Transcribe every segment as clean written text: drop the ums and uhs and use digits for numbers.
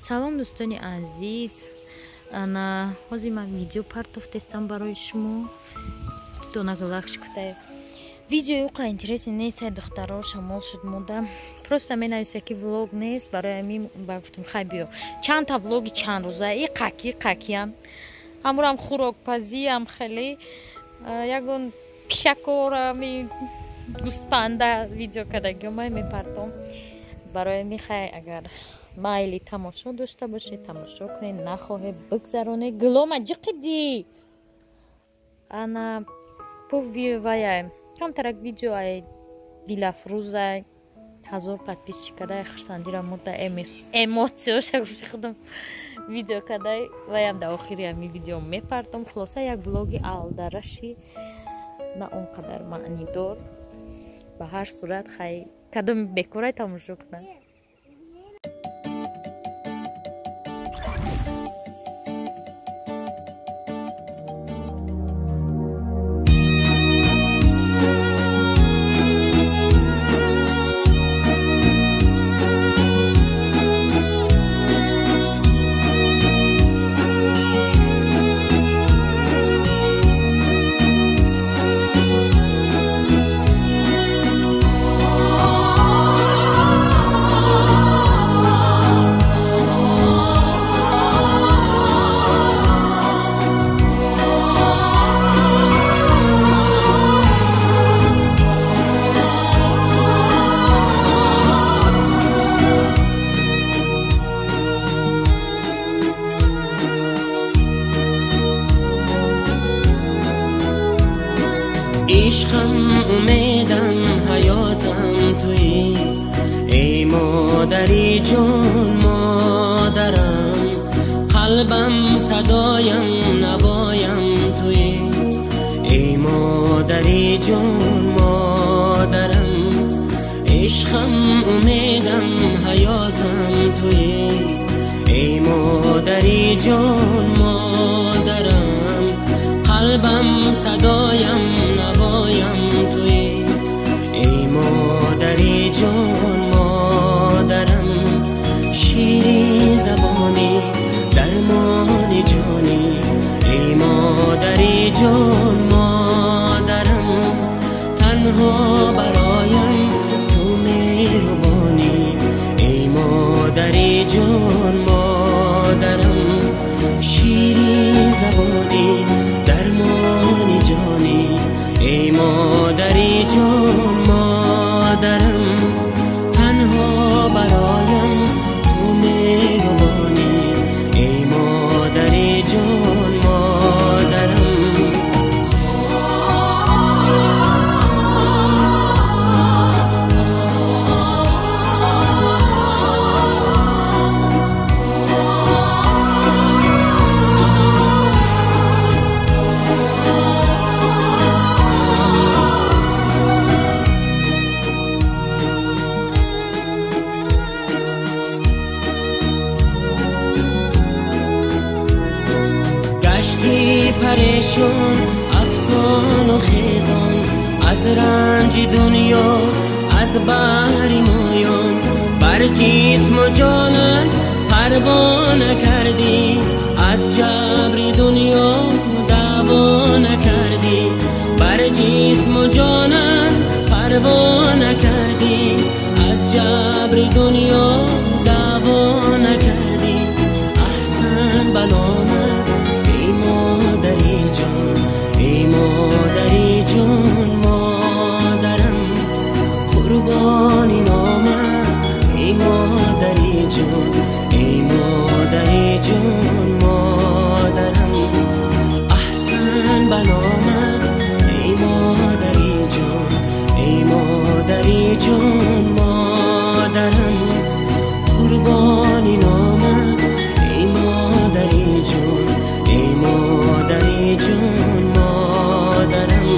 Салом дӯстони азиз. Ана ҳозир ман видео партофтестам барои шумо. Донагалакш гуфтае. Видеои уқа интереси нест, ай духтаро шамол шуд мода. Просто менависа ки влог нест, барои ҳамин ба гуфтам хай биё. Чандта влоги чанд рӯза, и қаки қакиям. Ҳамурам хӯрокпазиам хеле ягон пишакорами гӯспанда видео кардагиомай мепартом. Барои ҳамин хай агар майли тамошо дошта бошед, тамошо кунед, нахоҳед бигзаронед. Гулома ҷиқидӣ. Ана вая камтарак видео ай дилафрӯзай 1000 подписчик кадай хурсандира мурда эмоцияша гуфти худам видео кадай ваям дар охири ҳами видео мепартом. Хулоса як влоги алдараши на он қадар маънидор. Ба ҳар сурат хай кадоми бекорай тамошо кунад. Ишқам, умедам, ҳаётам туӣ, эй модари ҷон, модарам, қалбам, садоям, навоям туӣ, эй модари ҷон, модарам, ишқам, умедам, ҳаётам туӣ, эй модари ҷон, модарам, қалбам, садоям, навоям туӣ, эй модари ҷон, модарам, шири забонӣ, дармони ҷонӣ, эй модари ҷон, модарам, танҳо бароям ту меҳрубонӣ, эй модари ҷон, модарам, шири забонӣ, дармони ҷонӣ, эй модари ҷон, модарам, танҳо бароям ту меҳрубонӣ, эй модари ҷон, модарам. Гашти парешон, афтону хезон, аз ранҷи дунё, аз баҳри моён, бар ҷисму ҷонат парво накардӣ, аз ҷабри дунё даъво накардӣ, бар ҷисму ҷонат парво накардӣ, аз ҷабри дунё даъво накардӣ. Аҳсан ба номат, эй модари ҷон, эй модари ҷон, модарам, қурбони номат, эй модари ҷон, эй модари ҷон, модарам, аҳсан ба номат, эй модари ҷон, эй модари ҷон, модарам, қурбони номат, эй модари ҷон, эй модари ҷон, модарам.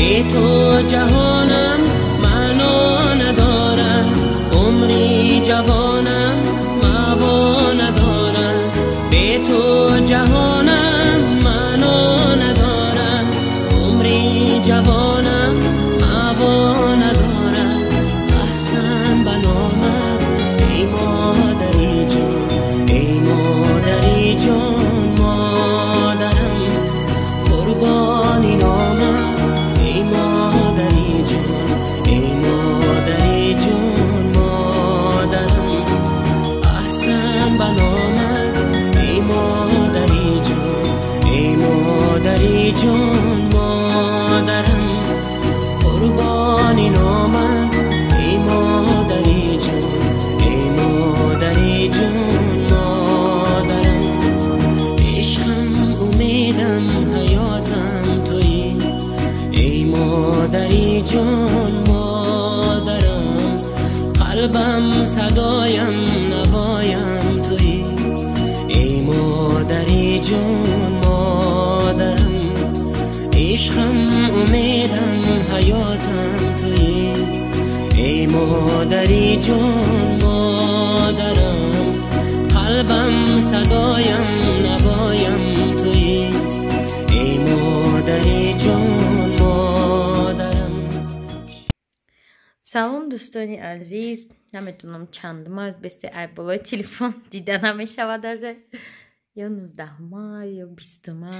Бе ту ҷаҳонам маъно надорад, умри ҷавонам маъво надорад. Бе ту ҷаҳонам маъно надорад, умри ҷавонам маъво надорад. Аҳсан ба номат эй модари ҷон, эй модари ҷон, модарам қурбони номат эй модари ҷон, эй модари ҷон, модарам. Аҳсан ба номат эй модари ҷон, эй модари ҷон, модарам қурбони номат эй модари ҷон, эй модари ҷон, модарам. Ишқам, умедам, ҳаётам туӣ эй модари ҷон, модарам. Қалбам, садоям, навоям туӣ эй модари ҷон, модарам. Ишқам, умедам, ҳаётам туӣ эй модари ҷон, модарам. Қалбам, садоям, навоям туӣ эй модари ҷон, модарам. Салом, дӯстони азиз. Наметонам чандума бесте ай болои телефон дида намешавад, даже ё 19-ума ё 20-ума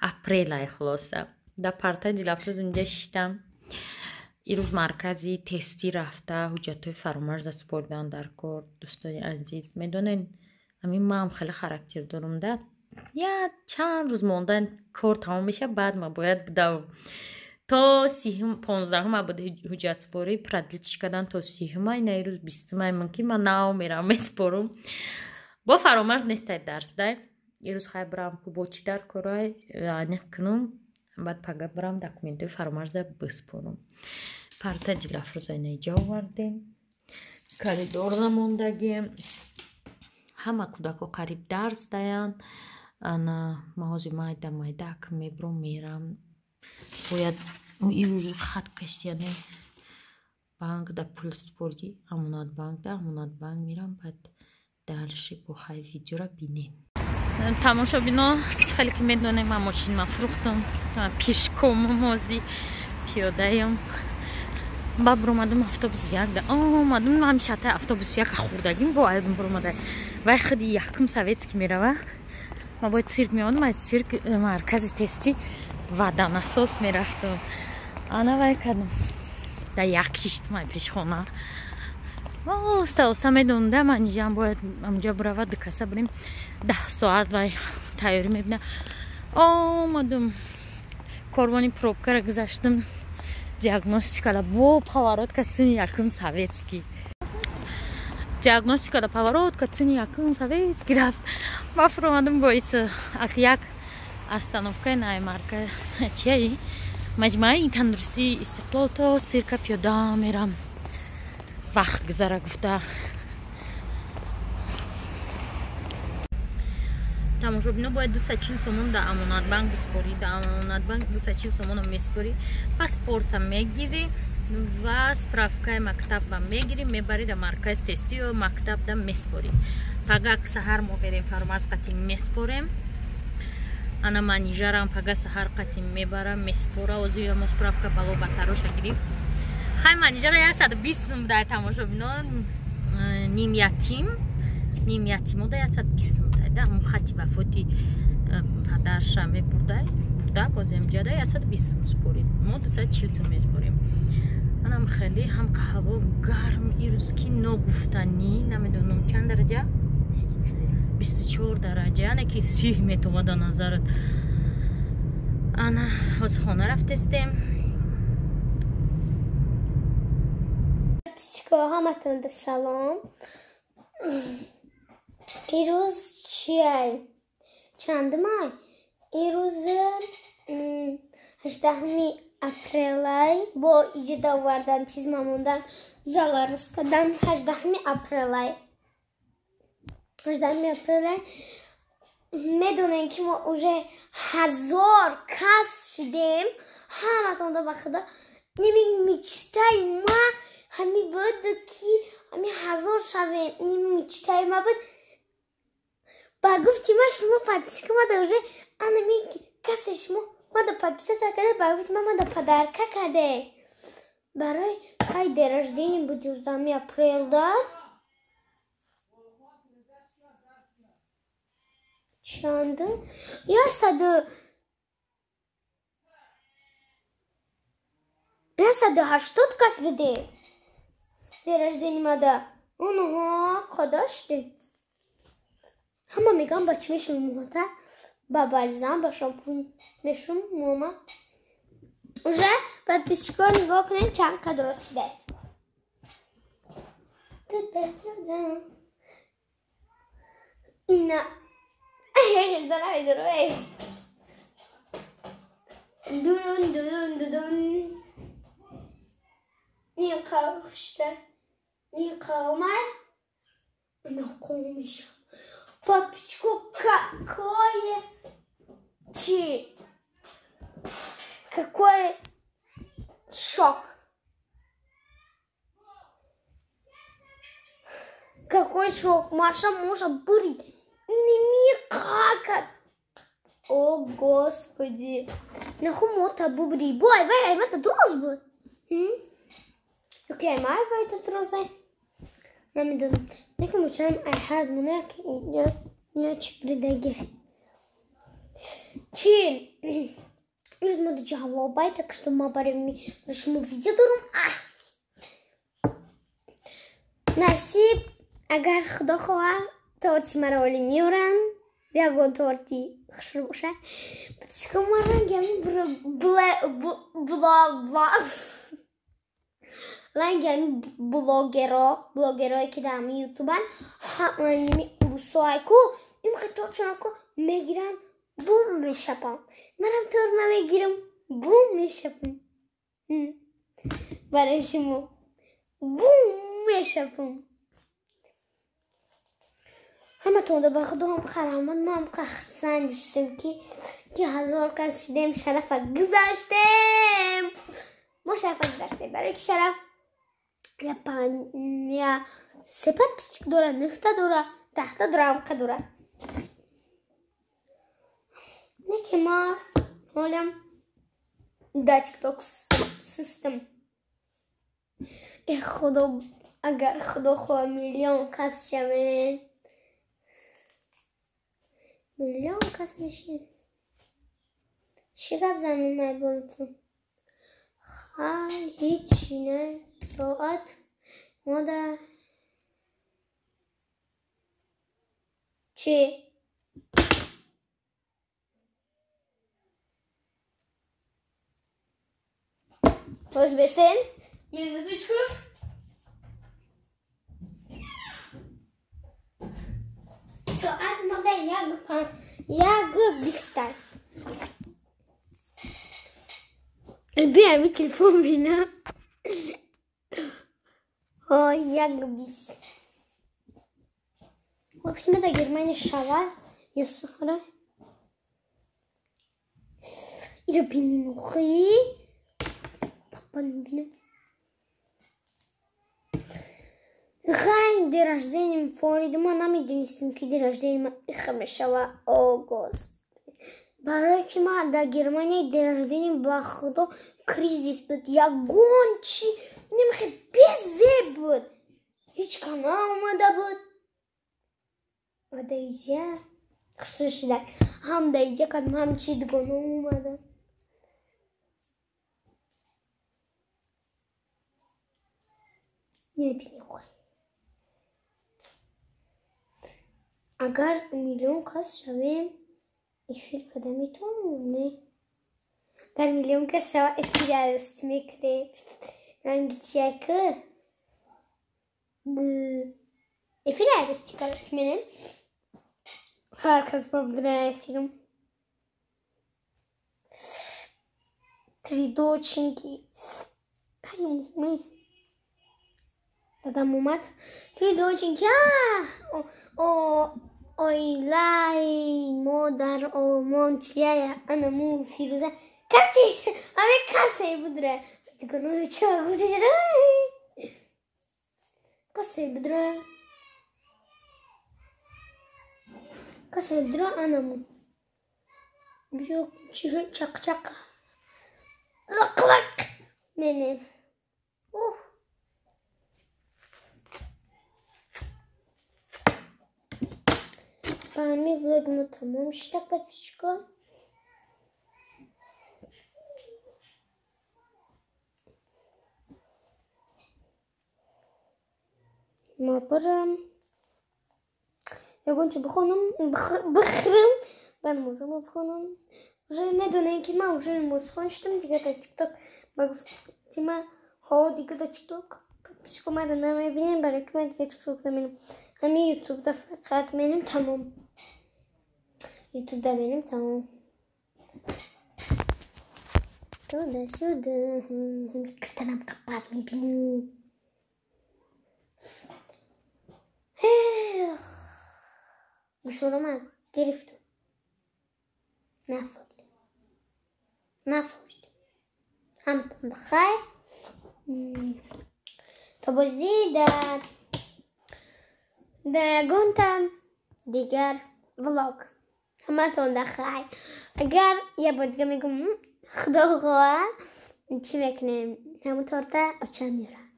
апрел ай. Хулоса, дар парта Дилафрӯз инҷа шиштам. Ирӯз маркази тестӣ рафта ҳуҷҷатҳои фаромарза супоридан дар кор. Дӯстони азиз, медонед, ҳамин маам хеле характер дорам да, я чанд рӯз мондан кор тамом мешавад, баъд ма бояд бидавам. То 15-ума буд ҳуҷҷатсупорӣ, продлить ш кардан то 30-ума. Ина ирӯз 20-ума, мумкин ман нав мерам месупорам. Бо фаромарз нестай дарсдай. Ирӯз хай бирам ку бо чӣ дар корай аниқ кунам, баъд пага бирам документҳои фаромарза биспорам. Парта Дилафрӯза ина иҷа овардем, коридор намондагием. Ҳама кӯдако қариб дарс даянд. Ана ма ҳозир майда майда ак мебурам, мерам. Бояд ирӯз хат кашидане банк да пул супордӣ, Амонатбанк да, Амонатбанк мерам, баъд дальше бо хай видеора бинем. Тамошобино, чӣ хеле ки медонем, ман мошинма фурӯхтам, пешкому мози пиёдаям. Ба буромадам автобус як да омадам, ҳамишата автобус яка хӯрдагим бо ай буромада вай худи якум Советский мерава. Ма бояд цирк меомадам, аз цирк маркази тестӣ ваданасос мерафтам. Ана вай кардам, да як шиштам ай пеши хона. Оста оста медонда, ман иҷам бояд амҷа бурава, ду каса бурем, 10 соат вай тайёрӣ мебина. Омадам, корвони пробкара гузаштам, диагностикада бо поворот ка сини якум Советский, диагностикада поворот ка сини якум Советский рафт. Ма фуромадам боис ак як остановкаи наймарка чияи маҷмӯаи тандурустии Истиқлол то цирка пиёда мерам, вақт гузара гуфта. Тамошобино, бояд 240 сомон дар Амонатбанк биспорӣ. Дар Амонатбанк 240 сомонро месупорӣ, паспорта мегирӣ ва справкаи мактабба мегирӣ, мебарӣ дар маркази тестӣ ё мактабда месупорӣ. Пага саҳар мо мерем фаромарз қатӣ месупорем. Ана манижарам пага саҳар қатӣ мебарам, месупора. Озиё мо справка бало батароша гирифт. Хай манижара 120 сум дар тамошобино, ним ятим, ним ятимода 120 сум да, ҳамон хати вафоти падарша мебурдай, бурда боземҷада 120 сум супорид, мо 240 сум месупорем. Анам хеле ҳам ҳаво гарм ирӯз ки ногуфтанӣ, намедонам чанд дараҷа, 24 дараҷа, яъне ки сиҳ метовада назарат. Ана ҳозир хона рафтестем. Ҳаматонда салом. Ирӯз чиай? Чандумай? Ирӯз 18 апрелай. Бо иҷода овардан чиз мамондан заларис кардан. 18 апрелай. 18 апрелай. Медонем ки мо уже 1000 кас шидем. Ҳаматонда ба худо ними мечтаи ма ҳами буд ки ҳами 1000 шавем. Ними мечтаи ма буд. Ба гуфти ма шумо подписчика мада уже анами касе шумо мада подписаться карда, ба гуфти ма мада подарка карде. Барои кай день рождения буд 11 апрелда. Чанд? 180 кас буде. День рождения мада. Онҳо қадашти. Ҳама мегӯям ба чӣ мешум муҳата? Ба бальзам, ба шампун мешум мума. Уже подписчикҳо нигоҳ кунед чанд қадр расида. Ина дунун дунун дудун. Нихушта. Нихомай. Нахомиша. Подписчико какое чи какой шок. Какой шок. Маша может быть и не микака. О, Господи. Нахумота бубри. Бой, вай, это дроз был. Окей, май, вай, это дрозай. Намедонам. Некам учаем айхад мунак я чи придаги. Чи Юз ҷавобай, так что ма барои шумо видео дорам. Насиб, агар худо хоҳад, торти маро оли меоранд. Ягон торти хушрӯ боша. Подписчика ма рангами рангами блогерое ки дар ҳами ютубанд, ҳамаи урусоайку им хиточонаку мегиранд, бум мешапам. Манам торт намегирам, бум мешапам. Барои шумо бум мешапам. Ҳаматонда ба худо ҳам қарамат, мо ҳам хурсанд шудем ки 1000 кас шудем, шарафа гузаштем. Мо шарафа гузаштем, барои ки шараф я се подписчик дора, 9 дора, 10 дора, ҳамқа дора. Неки ма ҳолям да тикток систем. Э худо, агар худо хоҳад миллион кас шавем. Миллион кас мешем. Чӣ гап занем ай болотон? Хай, ҳичи не. Соат мода чӣ? Боз бесен? Минуточку. Соат мода 1:20. Биами телефон бина. О, 1:20. Вообще надо Германия шава. Юсура. Иро бининухи. Папа бина. Хай, день рождения фориду, ма намедонистем ки день рождения ма иха мешава. О, Господи. Барои ки ма дар Германия день рождения ба худо кризис буд. Ягон чи немхе безеб буд. Ҳеҷ ка наомада буд. Ва дар иҷа хусур шуда. Ҳам дар иҷа кадм ҳам чи дугона омада. Агар миллион кас шавем, эфир карда метавонем, не? Агар миллион кас шава, эфир арӯсӣ мекунем. Ранги чияку? Эфир арӯсӣ короче менем. Ҳар кас бабдира эфирам. Три доченьки. Ай, мы. Дадам омад. Три доченьки. Оилаи мо дар Олмон чия? Ана му Фирӯза Короче, ҳаме касе будра. Дигар ча гуфти? Касе будра. Касе будра анаму. Биё чақ-чақ. Лақ-лақ. Менем. Ух. Ба ҳамин влог мо тамом шуда, подписчико. Ма барам. Ягон чи бихонам, бихӯрам, ба намозама бихонам. Уже медонем, ки ман уже намозхон шудам, дигар дар ТикТок ба гуфти ман ҳо дигар дар ТикТок подписчико мара намебинем, барои ки ман дигар ТикТок намерам. Ҳамин Ютубда фақат мерем, тамом. Ютубда мерем, тамом. Туда сюда. Киртанам қабат мебинем. Гӯшорама гирифтам. Нафурд. Нафурд. Ҳамтон бахайр. То боздид дар ягонта дигар влог. Ҳаматон бахайр. Агар як бор дига мегӯм, худо хоҳа, чӣ мекунем? Ҳамун торта очам меорам.